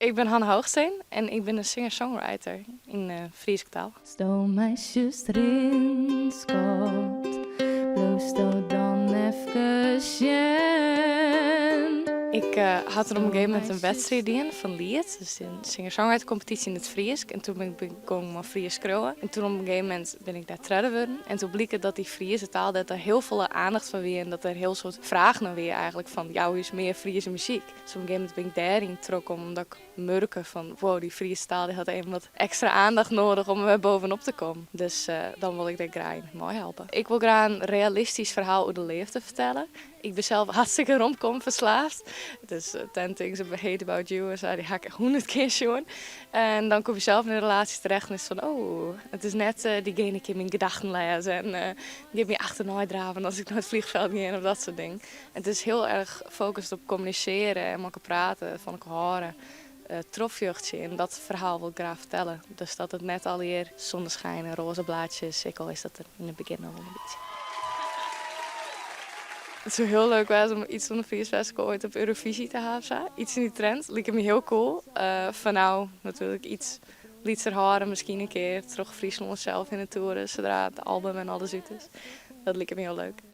Ik bin Hanna Hoogsteen en ik bin in singer-songwriter yn Fryske taal. Sto my sjochst rinskot, bliuwsto dan efkes sjen. Ik ha der op in gegeven momint in wedstriid dien fan Liet, dus in singer-songwriter kompetysje yn it Frysk. En toen bin ik begûn mei Frysk skriuwen. En toen op in gegeven momint bin ik dêr tredde wurden. En toen bliek it dat dy Fryske taal, dat der hiel folle oandacht foar wie en dat der hiel soad fragen nei wie eigentlik fan jou ús mear Fryske muzyk. Dus op in gegeven momint bin ik dêryn trochkommen omdat ik murk fan wow, dy Fryske taal dy hat even wat ekstra oandacht nedich om der wer boppe-op te kommen. Dus dan wol ik dêr graach yn meihelpe. Ik wol graach in realistysk ferhaal oer de leafde fertelle. Ik bin sels hartstikke romcom ferslave. Dus 10 Things I Hate About You en sa, dy ha ik 100 kear sjoen. En dan kom je sels yn in relaasje terecht en is it fan oh, it is net diegene kin myn gedachten lêze en giet my achternei draven as ik nei it fleanfjild gean of dat soart dingen. It is hiel erch focust op kommunisearje en mei elkoar prate, fan elkoar hâlde, trochfjochtsje en dat ferhaal wol ik graach fertelle. Dus dat it net allegear zonneschijn en roze blaadjes, ek al is dat der yn it begjin noch wol in bytsje. It soe hiel leuk wêze om yts fan de Frysk ferske oait op Eurovisie te hawwen. Sa. Yts yn dy trend liket my hiel cool. Foar no natuerlik yts lytser hâlde, miskien in kear troch Fryslân sels hinne toere, sadree't it album en alles út is. Dat liket my hiel leuk.